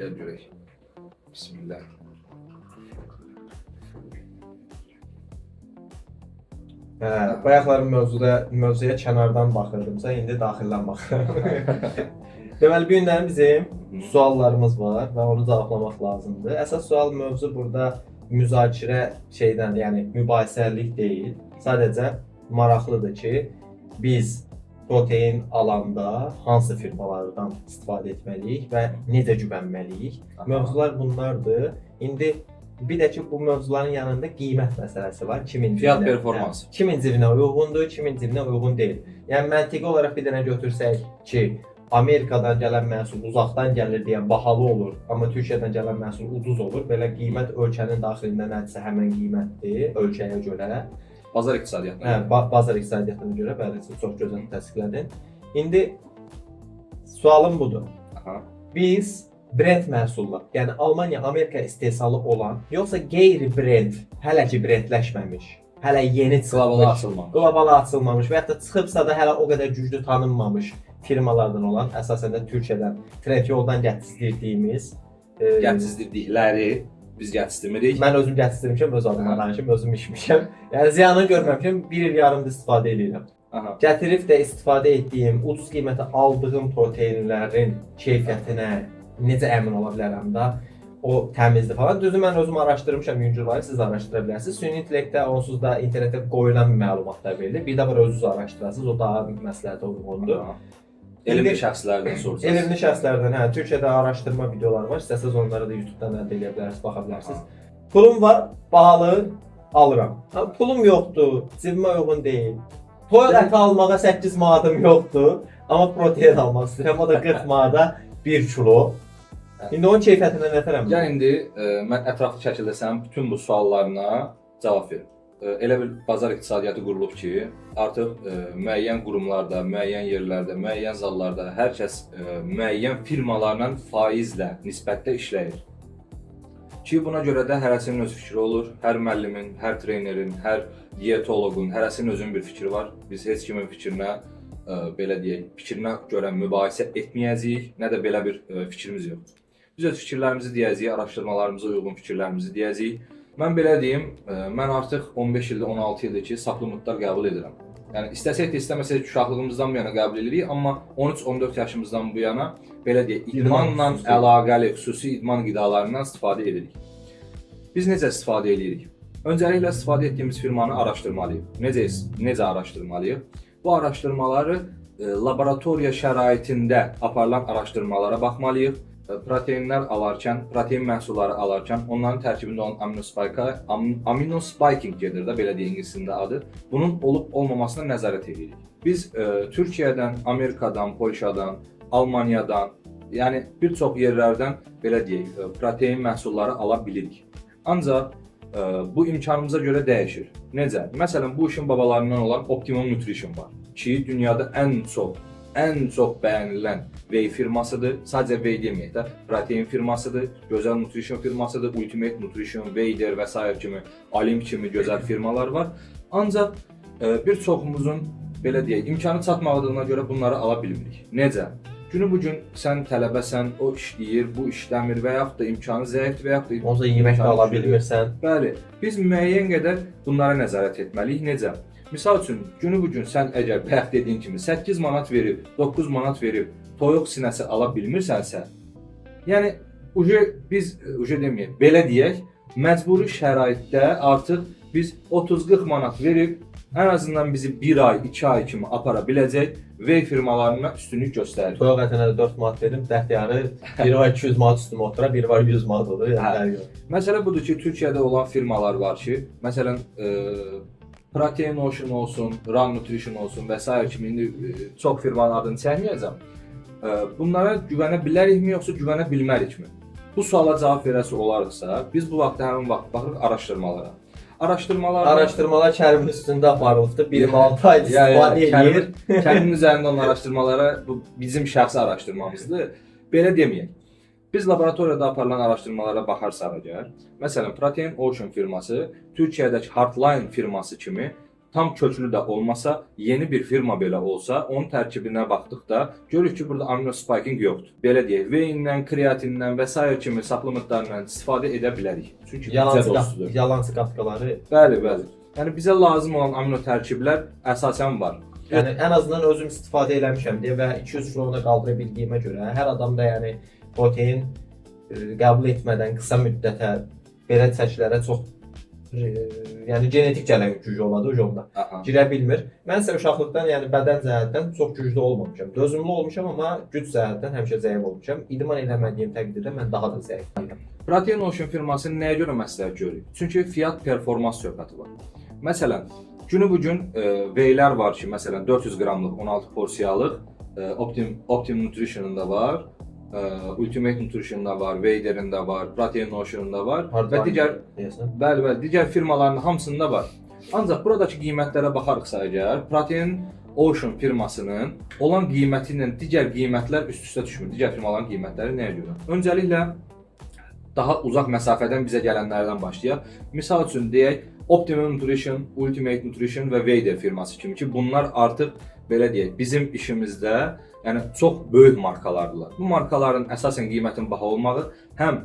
Gəl görək. Bismillah. Hə, bayaqlar mövzuya kənardan baxırdımsa, indi daxildən baxıram. Deməli, bu gündən bizim suallarımız var və onu cavablamaq lazımdır. Əsas sual mövzu burada müzakirə şeydən, yəni mübahisəlik deyil. Sadəcə maraqlıdır ki, biz protein alanda hansı firmalardan istifadə etməliyik və necə güvənməliyik? Mövzular bunlardır. İndi bir də ki, bu mövzuların yanında qiymət məsələsi var. Kimin Fiyat cibinə, performans. Hə, kimin cibinə uyğundur, kimin cibinə uyğun deyil. Yəni məntiqi olaraq bir dənə götürsək ki, Amerikadan gələn məhsul uzaqdan gəlir deyə bahalı olur, amma Türkiyədən gələn məhsul ucuz olur. Belə qiymət ölkənin daxilində nədirsə həmin qiymətdir ölkəyə görə. Bazar iqtisadiyyatına. Hə, bazar iqtisadiyyatına görə, bəli, çox gözəl təsdiqlədin. İndi sualım budur. Aha. Biz brend məhsullar, yəni Almaniya, Amerika istehsalı olan, yoxsa qeyri-brend, hələ ki brendləşməmiş, hələ yeni çıxmış, Qlobala açılmamış. qlobala açılmamış və yaxud da çıxıbsa da hələ o qədər güclü tanınmamış firmalardan olan, əsasən də Türkiyədən, Trendyoldan gətizdirdiyimiz, Gətizdirdikləri biz gətizdirmirik. Mən özüm gətizdirmişəm, öz adıma danışım, özüm içmişəm. Yəni ziyanını görməmişəm, bir il yarımdır istifadə eləyirəm. Aha. Gətirib də istifadə etdiyim, ucuz qiymətə aldığım proteinlərin keyfiyyətinə necə əmin ola bilərəm də? O təmizdir falan. Düzü mən özüm araşdırmışam yüngül var, siz də araşdıra bilərsiniz. Süni intellektdə onsuz da internetdə qoyulan məlumatlar verilir. Bir də var özünüz araşdırasınız, o daha məsləhətə uyğundur. Aha. Elmli şəxslərdən soruşacağız. Elmli şəxslərdən, hə, Türkiyədə araşdırma videoları var. İstəsəz onları da YouTube-dan əldə eləyə bilərsiniz, baxa bilərsiniz. Pulum var, bahalı alıram. Ha, pulum yoxdur, cibimə uyğun deyil. Toyuq əti almağa 8 manatım yoxdur, amma protein almaq istəyirəm. O da 40 manata 1 kilo. İndi onun keyfiyyətindən nə tərəm? Gəl indi mən ətraflı şəkildə sənin bütün bu suallarına cavab verim. Elə bir bazar iqtisadiyyatı qurulub ki, artıq müəyyən qurumlarda, müəyyən yerlərdə, müəyyən zallarda hər kəs müəyyən firmalarla faizlə nisbətdə işləyir. Ki buna görə də hərəsinin öz fikri olur. Hər müəllimin, hər trenerin, hər diyetoloqun, hərəsinin özünün bir fikri var. Biz heç kimin fikrinə belə deyək, fikrinə görə mübahisə etməyəcəyik, nə də belə bir fikrimiz yoxdur. Biz öz fikirlərimizi deyəcəyik, araşdırmalarımıza uyğun fikirlərimizi deyəcəyik. Mən belə deyim, mən artıq 15 ildir, 16 ildir ki, supplementlar qəbul edirəm. Yəni istəsək də istəməsək də uşaqlığımızdan bu yana qəbul edirik, amma 13-14 yaşımızdan bu yana belə deyək, idmanla əlaqəli xüsusi idman qidalarından istifadə edirik. Biz necə istifadə edirik? Öncəliklə istifadə etdiyimiz firmanı araşdırmalıyıq. Necə araşdırmalıyıq? Bu araşdırmaları laboratoriya şəraitində aparılan araşdırmalara baxmalıyıq. Proteinlər alarkən, protein məhsulları alarkən onların tərkibində olan amino spiking gedir də, belə deyək ingiliscində adı. Bunun olub olmamasına nəzarət edirik. Biz Türkiyədən, Amerikadan, Polşadan, Almaniyadan, yəni bir çox yerlərdən belə deyək, protein məhsulları ala bilirik. Ancaq bu imkanımıza görə dəyişir. Necə? Məsələn, bu işin babalarından olan Optimum Nutrition var ki, dünyada ən çox bəyənilən whey firmasıdır. Sadəcə whey deməyək də, protein firmasıdır, gözəl nutrition firmasıdır, Ultimate Nutrition, Vader və sair kimi, Alim kimi gözəl firmalar var. Ancaq bir çoxumuzun belə deyək, imkanı çatmadığına görə bunları ala bilmirik. Necə? Günü bu gün sən tələbəsən, o işləyir, bu işləmir və yaxud da imkanı zəifdir və yaxud da Onsuz da yemək də ala bilmirsən. Bəli, biz müəyyən qədər bunlara nəzarət etməliyik. Necə? Misal üçün, günü bu gün sən əgər bayaq dediyin kimi 8 manat verib, 9 manat verib toyuq sinəsi ala bilmirsənsə, yəni uje biz uje deməyək, belə deyək, məcburi şəraitdə artıq biz 30-40 manat verib ən azından bizi 1 ay, 2 ay kimi apara biləcək whey firmalarına üstünlük göstərir. Toyuq ətinə də 4 manat verdim, dəhtiyarı biri var 200 manat üstümə otura, biri var 100 manat olur. Yəni fərqi yox. Məsələ budur ki, Türkiyədə olan firmalar var ki, məsələn, Protein Ocean olsun, Run Nutrition olsun və sair kimi indi çox firmanın adını çəkməyəcəm. Bunlara güvənə bilərikmi yoxsa güvənə bilmərikmi? Bu suala cavab verəsi olarıqsa, biz bu vaxtda həmin vaxt baxırıq araşdırmalara. Araşdırmalar Kərimin üstündə aparılıbdır. 26 ay istifadə eləyir. Kərimin üzərində olan araşdırmalara bu bizim şəxsi araşdırmamızdır. Belə deməyək. Biz laboratoriyada aparılan araşdırmalara baxarsaq əgər, məsələn, Protein Ocean firması Türkiyədəki Hardline firması kimi Tam köklü də olmasa, yeni bir firma belə olsa, onun tərkibinə baxdıqda görürük ki, burada amino spiking yoxdur. Belə deyək, whey-lə, kreatinlə və sair kimi supplementlarla istifadə edə bilərik. Çünki bizə Yalançı, dostudur. yalançı qatqıları. Bəli, bəli. Yəni bizə lazım olan amino tərkiblər əsasən var. Yəni ən azından özüm istifadə eləmişəm deyə və 200 kilonu da qaldıra bildiyimə görə hər adamda yəni protein qəbul etmədən qısa müddətə belə çəkilərə çox yəni genetik cələn gücü oladı onda. Aha. Girə bilmir. Mən isə uşaqlıqdan yəni bədən cəhətdən çox güclü olmamışam. Dözümlü olmuşam, amma güc cəhətdən həmişə zəif olmuşam. İdman eləmədiyim təqdirdə mən daha da zəif. Protein Ocean firmasını nəyə görə məsləhət görürük? Çünki fiyat performans söhbəti var. Məsələn, günü bu gün whey-lər var ki, məsələn 400 qramlıq 16 porsiyalıq Optimum Nutrition-ın da var, Ultimate Nutrition-da var, Vader'in də var, Protein Ocean-ın da var və digər deyəsən. Bəli, bəli, digər firmaların hamısında var. Ancaq buradakı qiymətlərə baxarıqsa əgər, Protein Ocean firmasının olan qiyməti ilə digər qiymətlər üst-üstə düşmür. Digər firmaların qiymətləri nəyə görə? Öncəliklə daha uzaq məsafədən bizə gələnlərdən başlayaq. Misal üçün deyək, Optimum Nutrition, Ultimate Nutrition və Vader firması kimi ki, bunlar artıq belə deyək, bizim işimizdə yəni çox böyük markalardılar. Bu markaların əsasən qiymətin baha olmağı həm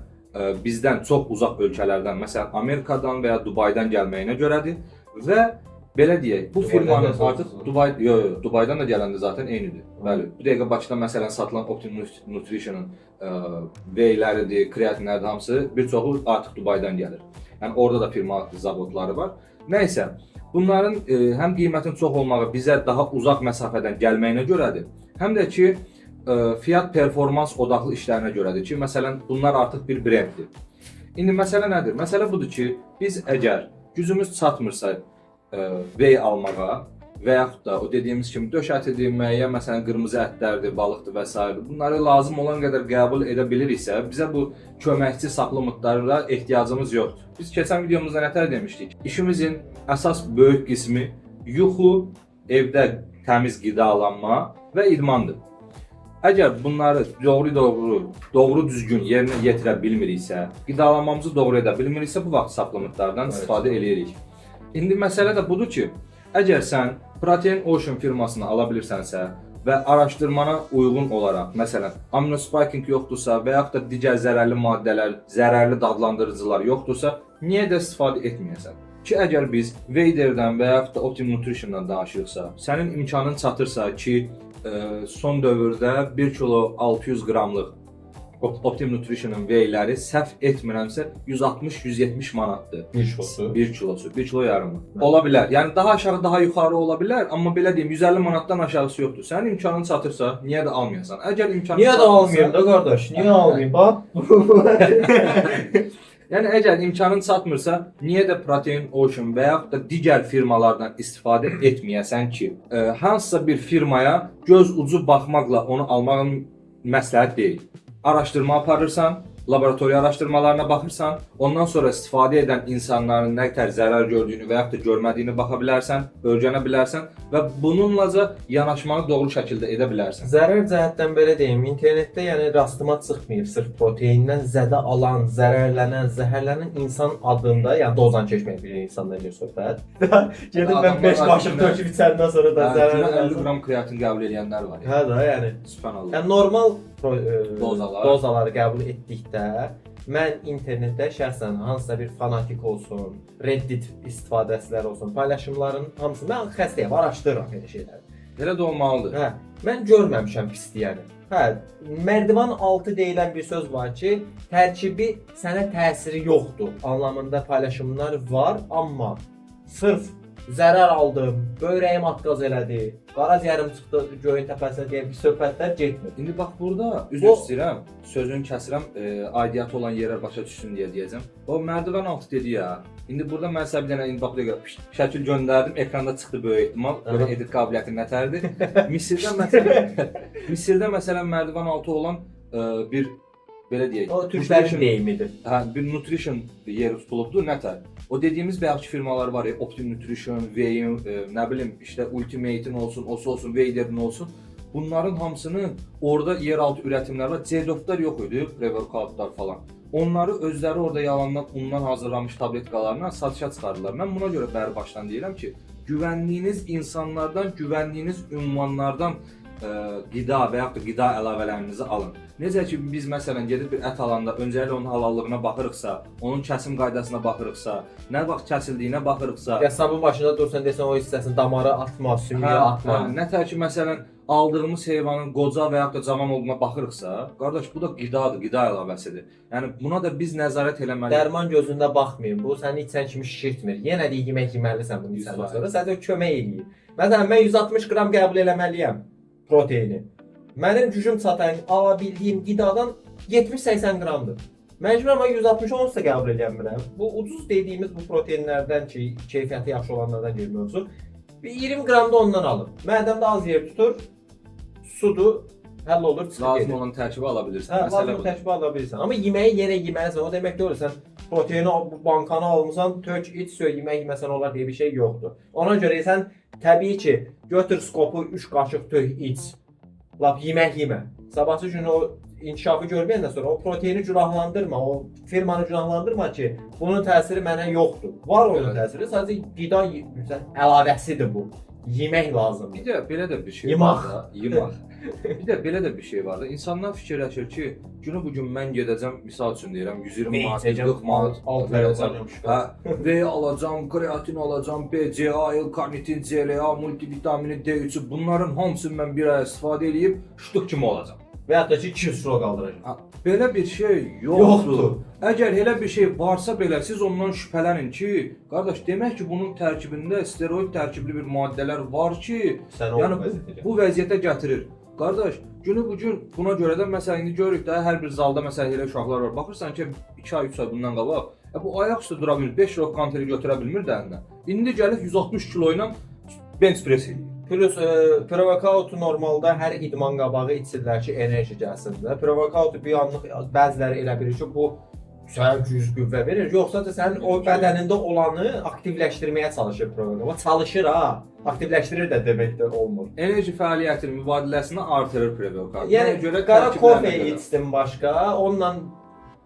bizdən çox uzaq ölkələrdən, məsələn Amerikadan və ya Dubaydan gəlməyinə görədir və belə deyək, bu Dubaydan firmanın da artıq Dubay, yo, yo, Dubaydan da gələndə zaten eynidir. Bəli, bu dəqiqə Bakıda məsələn satılan Optimum Nutrition-ın whey-ləridir, kreatinləridir, hamısı bir çoxu artıq Dubaydan gəlir. Yəni orada da firma zavodları var. Nəysə, bunların həm qiymətin çox olmağı bizə daha uzaq məsafədən gəlməyinə görədir, həm də ki fiyat performans odaqlı işlərinə görədir ki, məsələn bunlar artıq bir brenddir. İndi məsələ nədir? Məsələ budur ki, biz əgər gücümüz çatmırsa whey almağa və yaxud da o dediyimiz kimi döş ətidir, müəyyən məsələn qırmızı ətlərdir, balıqdır və s. Bunları lazım olan qədər qəbul edə biliriksə, bizə bu köməkçi supplementlara ehtiyacımız yoxdur. Biz keçən videomuzda nətər demişdik? İşimizin əsas böyük qismi yuxu, evdə təmiz qidalanma və idmandır. Əgər bunları doğru düzgün yerinə yetirə bilmiriksə, qidalanmamızı doğru edə bilmiriksə, bu vaxt supplementlardan istifadə eləyirik. İndi məsələ də budur ki, əgər sən Protein Ocean firmasını ala bilirsənsə və araşdırmana uyğun olaraq, məsələn, amino spiking yoxdursa və yaxud da digər zərərli maddələr, zərərli dadlandırıcılar yoxdursa, niyə də istifadə etməyəsən? Ki, əgər biz Vader'dən və yaxud da Optimum Nutrition'dan danışırıqsa, sənin imkanın çatırsa ki, son dövrdə 1 kilo 600 qramlıq Optimum Nutrition'ın whey-ləri səhv etmirəmsə 160-170 manatdır. Bir kilosu. 1 kilosu, 1 kilo yarımı. Ola bilər. Yəni daha aşağı, daha yuxarı ola bilər, amma belə deyim 150 manatdan aşağısı yoxdur. Sənin imkanın çatırsa, niyə də almayasan? Əgər imkanın Niyə də almayım da qardaş? Niyə almayım? Bax. Yəni əgər imkanın çatmırsa, niyə də Protein Ocean və yaxud da digər firmalardan istifadə etməyəsən ki? Hansısa bir firmaya göz ucu baxmaqla onu almağın məsləhət deyil. Araşdırma aparırsan, laboratoriya araşdırmalarına baxırsan, ondan sonra istifadə edən insanların nə tər zərər gördüyünü və yaxud da görmədiyini baxa bilərsən, öyrənə bilərsən və bununlaca yanaşmanı doğru şəkildə edə bilərsən. Zərər cəhətdən belə deyim, internetdə yəni rastıma çıxmayıb sırf proteindən zədə alan, zərərlənən, zəhərlənən insan adında, yəni dozan keçməyən bir insandan gedir söhbət. Gedib mən 5 qaşıq töküb içəndən sonra da Hə, günə zərərlənən. 50 qram kreatin qəbul edənlər var. Yəni. Hə də, yəni. Sübhanallah. Yəni normal dozaları qəbul etdikdə mən internetdə şəxsən hansısa bir fanatik olsun, Reddit istifadəçiləri olsun, paylaşımların hamısını mən xəstəyəm, araşdırıram belə şeyləri. Elə də olmalıdır. Hə, mən görməmişəm pis deyəni. Hə, mərdivan altı deyilən bir söz var ki, tərkibi sənə təsiri yoxdur anlamında paylaşımlar var, amma sırf zərər aldım, böyrəyim atqaz elədi, qaraciyərim çıxdı göyün təpəsinə deyə bir söhbətlər getmir. İndi bax burada üzr istəyirəm, sözünü kəsirəm, aidiyyatı olan yerlər başa düşsün deyə deyəcəm. O mərdivan altı dedi ya. İndi burada mən sənə bir dənə indi bax bu dəqiqə şəkil göndərdim, ekranda çıxdı böyük ehtimal. Görə edit qabiliyyəti nətərdir. Misirdə məsələn mərdivan altı olan bir belə deyək. O türklərin deyimidir. Hə, bir nutrition yeri tutulubdur, nətər? O dediyimiz bayaqki firmalar var ya, Optimum Nutrition, Whey-in, nə bilim, işte Ultimate-in olsun, osu olsun, Vader'in olsun. Bunların hamısının orada yeraltı üretimləri var. C4-lər yox idi, pre-workoutlar falan. Onları özləri orada yalandan undan hazırlanmış tabletkalarla satışa çıxardılar. Mən buna görə bəri başdan deyirəm ki, Güvəndiyiniz insanlardan, güvəndiyiniz ünvanlardan qida və yaxud da qida əlavələrinizi alın. Necə ki biz məsələn gedib bir ət alanda öncəliklə onun halallığına baxırıqsa, onun kəsim qaydasına baxırıqsa, nə vaxt kəsildiyinə baxırıqsa, Qəssabın başında dursan desən o hissəsini damarı atma, sümüyü atma. Hə, nə tər ki məsələn aldığımız heyvanın qoca və yaxud da cavan olduğuna baxırıqsa, qardaş bu da qidadır, qida əlavəsidir. Yəni buna da biz nəzarət eləməliyik. Dərman gözündə baxmayın. Bu səni içən kimi şişirtmir. Yenə də yemək yeməlisən bunu içəndən sonra. Sadəcə kömək eləyir. Məsələn, mən 160 qram qəbul eləməliyəm proteini. Mənim gücüm çatan, ala bildiyim qidadan 70-80 qramdır. Məcburam mən 160 onsuz da qəbul eləyə bilmirəm. Bu ucuz dediyimiz bu proteinlərdən ki, keyfiyyəti yaxşı olanlardan gedir mövzu. Bir 20 qram da ondan alım. Mədəmdə az yer tutur. Sudur, həll olur, çıxır Lazım gedir. olan tərkibi ala bilirsən. Hə, Məsələ lazım budur. tərkibi ala bilirsən. Amma yeməyi yenə yeməlisən. O demək deyil sən proteini bu bankanı almısan, tök iç, sö yemək yeməsən olar deyə bir şey yoxdur. Ona görə sən təbii ki, götür skopu 3 qaşıq tök iç. Lap yemək yemə. Sabahsı gün o inkişafı görməyəndən sonra o proteini günahlandırma, o firmanı günahlandırma ki, bunun təsiri mənə yoxdur. Var onun Evet. təsiri, sadəcə qida əlavəsidir bu. Yemək lazımdır. Bir də belə də bir şey Yemaq. var da, yemaq. Bir də belə də bir şey var da. İnsanlar fikirləşir ki, günü bu gün mən gedəcəm, misal üçün deyirəm, 120 manat, 40 manat alt verəcəm. verəcəm. Hə, V alacam, kreatin alacam, B, C, A, L, karnitin, CLA, multivitamini D3, bunların hamısını mən bir ay istifadə eləyib ştuk kimi olacam. Və yaxud da ki 200 kilo qaldıracaq. Ha, belə bir şey yoxdur. Yoxdur. Əgər elə bir şey varsa belə siz ondan şübhələnin ki, qardaş, demək ki, bunun tərkibində steroid tərkibli bir maddələr var ki, Sən o yəni vəziyyətə bu vəziyyətə gətirir. Qardaş, günü bu gün buna görə də məsələn indi görürük də hər bir zalda məsələn elə uşaqlar var. Baxırsan ki, 2 ay, 3 ay bundan qabaq, bu ayaq üstə dura bilmir, 5 kilo kanteri götürə bilmir də əlinə. İndi gəlib 160 kilo ilə bench press eləyir. Plus pre-workout normalda hər idman qabağı içirlər ki, enerji gəlsin də. Pre-workout bir anlıq bəziləri elə bilir ki, bu sənə güc qüvvə verir. Yoxsa da sənin o bədənində olanı aktivləşdirməyə çalışır pre-workout. Çalışır ha. Aktivləşdirir də demək də olmur. Enerji fəaliyyətinin mübadiləsini artırır pre-workout. Yəni Nəyə görə qara tərkiblərinə kofe görə. içdin başqa, onunla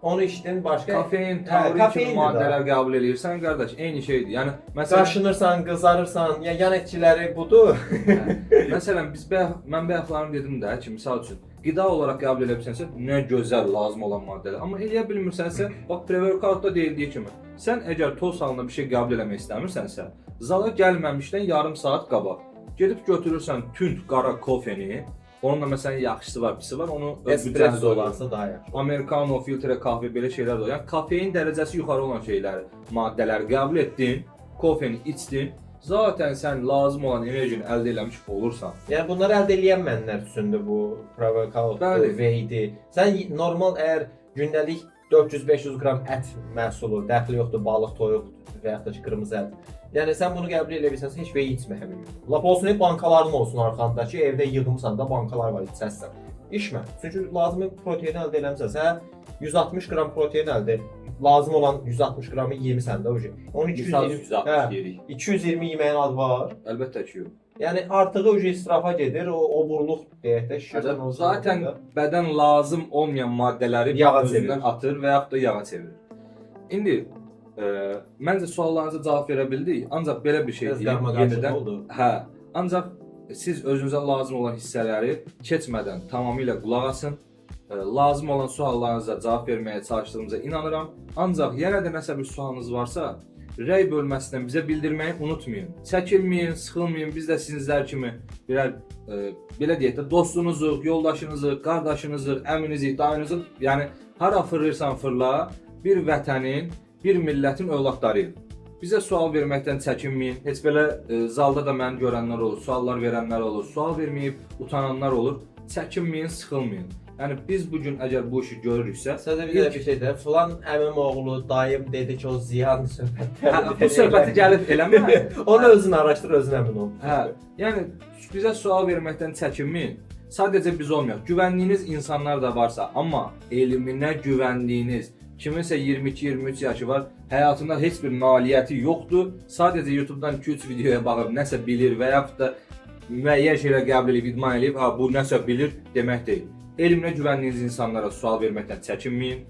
onu içdin başqa. Kofein, Hə, taurin kimi kofeindir də. maddələr qəbul eləyirsən, qardaş, eyni şeydir. Yəni məsələn, Qaşınırsan, qızarırsan, ya yan etkiləri budur. hə, məsələn biz bayaq mən bayaqlarım dedim də ki, misal üçün qida olaraq qəbul edə bilsənsə, nə gözəl lazım olan maddələr. Amma eləyə bilmirsənsə, bax pre-workout-da deyildiyi kimi, sən əgər toz halında bir şey qəbul eləmək istəmirsənsə, zala gəlməmişdən yarım saat qabaq gedib götürürsən tünd qara kofeni. Onun da məsələn yaxşısı var, pisi var. Onu öz büdcənizə Espresso uyğun. olarsa daha yaxşı. Americano, filtre kahve belə şeylər də olur. Yəni kofein dərəcəsi yuxarı olan şeyləri, maddələri qəbul etdin, kofeni içdin, zaten sən lazım olan enerjini əldə eləmiş olursan. Yəni bunları əldə eləyənmənlər üçündür bu pre-workout, Bəli. whey-dir. Sən normal əgər gündəlik 400-500 qram ət məhsulu, dəxli yoxdur balıq, toyuq və yaxud da ki, qırmızı ət. Yəni sən bunu qəbul eləyə bilsənsə heç whey içmə həmin gün. Lap olsun hep bankaların olsun arxanda ki, evdə yığmısan da bankalar var içəsən. İçmə. Çünki lazımi proteini əldə eləmisən. Sən 160 qram protein əldə et. Lazım olan 160 qramı yemisən də o şey. Onu Misal 220, 160 hə, yerik. 220 yeməyin adı var. Əlbəttə ki, yox. Yəni artığı ucu israfa gedir, o oburluq deyək də şişirsən o Zaten bədən lazım olmayan maddələri Yağa özündən çevirir. atır və yaxud da yağa çevirir. İndi məncə suallarınıza cavab verə bildik. Ancaq belə bir şey Biraz deyim qarmaqarışıq yenidən. oldu. Hə, ancaq siz özünüzə lazım olan hissələri keçmədən tamamilə qulaq asın. Lazım olan suallarınıza cavab verməyə çalışdığımıza inanıram. Ancaq yenə də nəsə bir sualınız varsa, rəy bölməsindən bizə bildirməyi unutmayın. Çəkinməyin, sıxılmayın. Biz də sizlər kimi birər belə deyək də dostunuzuq, yoldaşınızıq, qardaşınızıq, əminizik, dayınızıq. Yəni hara fırlayırsan fırla, bir vətənin, bir millətin övladlarıyıq. Bizə sual verməkdən çəkinməyin. Heç belə zalda da məni görənlər olur, suallar verənlər olur, sual verməyib utananlar olur. Çəkinməyin, sıxılmayın. Yəni biz bu gün əgər bu işi görürüksə, Sadəcə bir də bir şey də, filan əmim oğlu, dayım dedi ki, o ziyan söhbətlər. hə, bu söhbəti gəlib eləmə. Onu özün araşdır, özün əmin ol. Hə, yəni bizə sual verməkdən çəkinməyin. Sadəcə biz olmayaq. Güvəndiyiniz insanlar da varsa, amma elminə güvəndiyiniz, kiminsə 22-23 yaşı var, həyatında heç bir nailiyyəti yoxdur. Sadəcə YouTube-dan 2-3 videoya baxıb nəsə bilir və yaxud da müəyyən şeylər qəbul edib, idman eləyib, ha bu nəsə bilir demək deyil. Elminə güvəndiyiniz insanlara sual verməkdən çəkinməyin.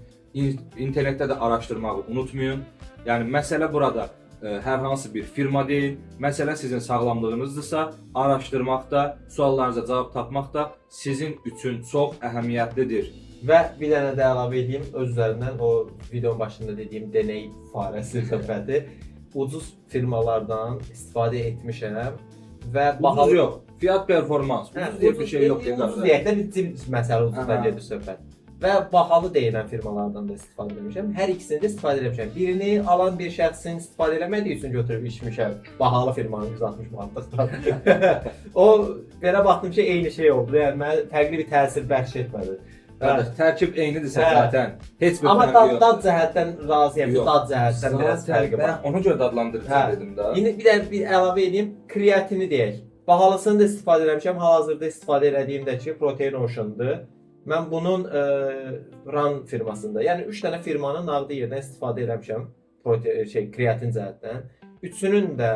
İnternetdə də araşdırmağı unutmayın. Yəni məsələ burada hər hansı bir firma deyil. Məsələ sizin sağlamlığınızdırsa, araşdırmaq da, suallarınıza cavab tapmaq da sizin üçün çox əhəmiyyətlidir. Və bir dənə də əlavə edeyim, öz üzərindən o videonun başında dediyim deney farəsi söhbəti. Ucuz firmalardan istifadə etmişəm və Ucuz yox, fiyat performans. Hə, Ucuz deyə bir şey yox deyə ucuz deyək də, bir cib məsələ ucuzdan gedir söhbət. Və bahalı deyilən firmalardan da istifadə etmişəm. Hər ikisini də istifadə etmişəm. Birini alan bir şəxsin istifadə eləmədiyi üçün götürüb içmişəm. Bahalı firmanın 160 manatlıqdan. O belə baxdım ki, eyni şey oldu. Yəni mənə fərqli bir təsir bəxş etmədi. Qardaş, tərkib eynidirsə zaten heç bir Amma fərqi dad, yox. dad cəhətdən razıyam. Yox. Dad cəhətdən biraz Zaten fərqi var. mən ona görə dadlandırıcı dedim də. İndi bir də bir əlavə edeyim, kreatini deyək. Bahalısını da istifadə eləmişəm. Hal-hazırda istifadə elədiyim də ki, Protein Ocean-dır. Mən bunun RAN firmasında, yəni 3 dənə firmanın nağdı yerdən istifadə eləmişəm kreatin cəhətdən. Üçünün də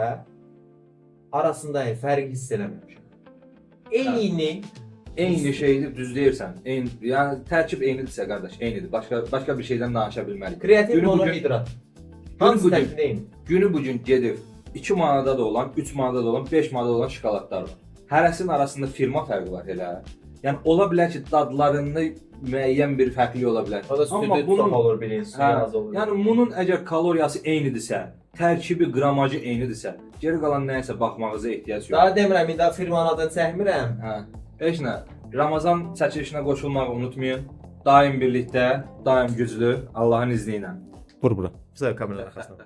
arasında fərq hiss eləməmişəm. Eyni Eyni şeydir, düz deyirsən. Eyni, yəni tərkib eynidirsə qardaş, eynidir. Başqa bir şeydən danışa bilmərik. Kreatin Günü bugün- monohidrat. Hamısı bugün- tərkibində eyni. Günü bu gün gedib 2 manata da olan, 3 manata da olan, 5 manata da olan şokoladlar var. Hərəsinin arasında firma fərqi var elə. Yəni ola bilər ki, dadlarında müəyyən bir fərqlilik ola bilər. O da südü Amma bunun çox olur bilin, suyu az olur. Yəni bunun əgər kaloriyası eynidirsə, tərkibi, qramajı eynidirsə, geri qalan nəyəsə baxmağınıza ehtiyac yoxdur. Daha demirəm, indi firmanın adını çəkmirəm. Hə. Heç nə. Ramazan çəkilişinə qoşulmağı unutmayın. Daim birlikdə, daim güclü, Allahın izni ilə. Vur bura. Bizə kameranın arxasına.